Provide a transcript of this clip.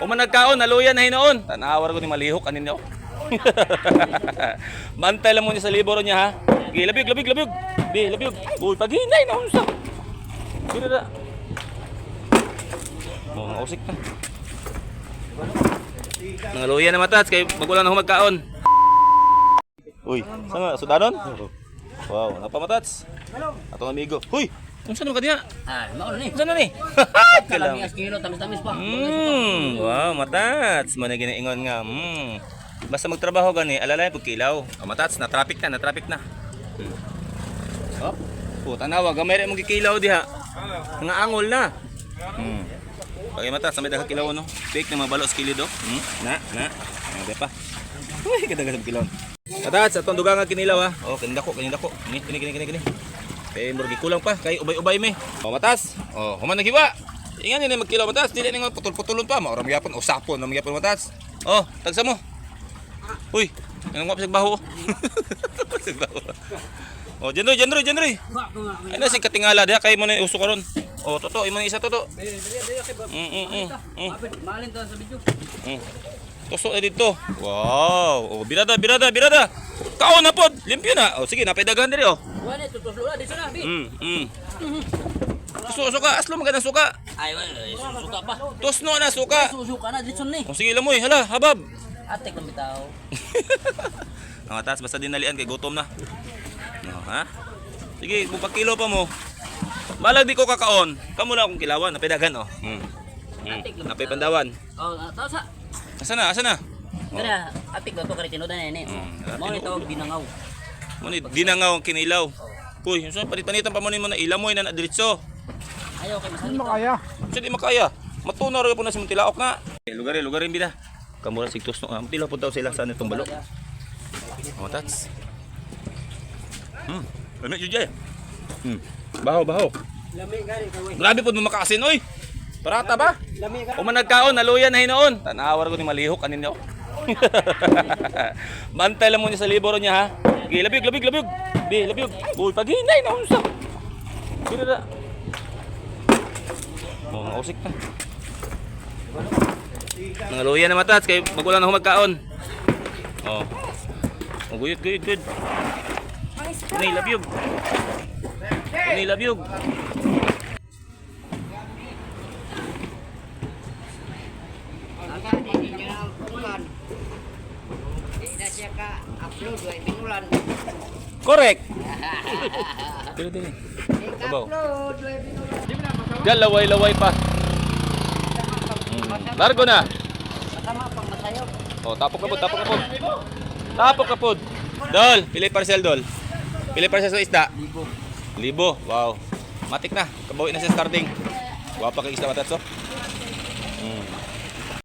Uma nagkaon, naluyan na hinoon. Tanawar ko ni malihok anin niyo. Bantay lang mo niya sa libro niya ha. Gi, labig, labig, labig. Di, labig. Uy, paghinay na unsa. Sino na? Mo usik na. Nangaluyan na matats kay magulang na humagkaon. Uy, saan nga? Sudanon? Wow, napamatats. Atong amigo. Huy, unsa naman ka diha? Ah, mao ni. Unsa na ni? Kalami as kilo, tamis-tamis pa. Wow, matats. Mo na ginaingon nga. Basta magtrabaho gani, alalay pag kilaw. Oh, matats, na traffic na, na traffic na. Oh, puta na wag gamay ra mong gikilaw diha. Nga angol na. Pag matats, may daghang kilaw no. Fake na mabalo sa kilid oh. Na, na. Ano pa. Uy, kadagan sa kilaw. Matats, atong dugang nga kinilaw ha. Oh, kanida ko, kanida ko. Kini, kini, kini, kini, kini. Kay murgi kulang pa, kay ubay-ubay me. Oh, matas. Oh, human naghiwa. Ingan ni magkilaw matas, dili ni nga putol-putulon pa, maura magyapon usapon na magyapon matas. Oh, tagsa mo. Uy, anong nga sa baho? Sa baho. Oh, Jenroy, Jenroy, Jenroy. Ay na si katingala diha kay mo na uso karon. Oh, toto, imo na isa toto. Malin to sa video. Tusok na dito. Wow. Oh, birada, birada, birada. Kaon na pod. Limpyo na. Oh, sige, napay daghan diri oh. Wala tutuslo na dito na, bi. Suka, suka, aslo magandang suka. Ay, wala, susuka pa. Tusno na suka. Susuka na dito ni. Oh, sige lamoy, hala, habab. Ate kang bitaw. Mga taas, basta dinalian kay gutom na. No, ha? Sige, kung kilo pa mo. Balag di ko kakaon. Kamo na akong kilawan, napidagan oh. Napay pandawan. Oh, tao sa. Asa na? Asa na? Kaya atik ba to kare tinudan ni. Mao ni tawag binangaw. Mo ni dinangaw ang kinilaw. Uy, so palit-panitan pa mo ni mo na ilamoy na na diretso. Ayaw kay masakit. Makaya. Sa di makaya. Matunaw ra po na sa mong tilaok na. Eh, lugarin, lugarin bida. Kamura sig tusno. Ang tilaw po daw sila sa nitong balo. Oh, tats. Lami jud jay. Baho, baho. Lami gani kaway. Grabe po mo makaasin oy. Parata ba? Lami ka. Uma nagkaon, naluyan na hinoon. Tanawar ko ni malihok anin niyo. Bantay lang mo niya sa libro niya ha. Gi, labig, labig, labig. Di, labig. Uy, paghinay na unsa. Sino na? Oh, usik na. Nangaluyan na matats kay magulang na humagkaon. Oh. Oh, guyot, guyot, guyot. Ni labyog. Ni labyog. Correct. Dili dili. Abaw. Galaway-laway pa. Largo na. Oh, tapok na pod, tapok na pod. Tapok na pod. Dol, pili parcel dol. Pili parcel sa isda. Libo. Libo. Wow. Matik na. Kabawi na sa starting. Wapa kay isda matatso.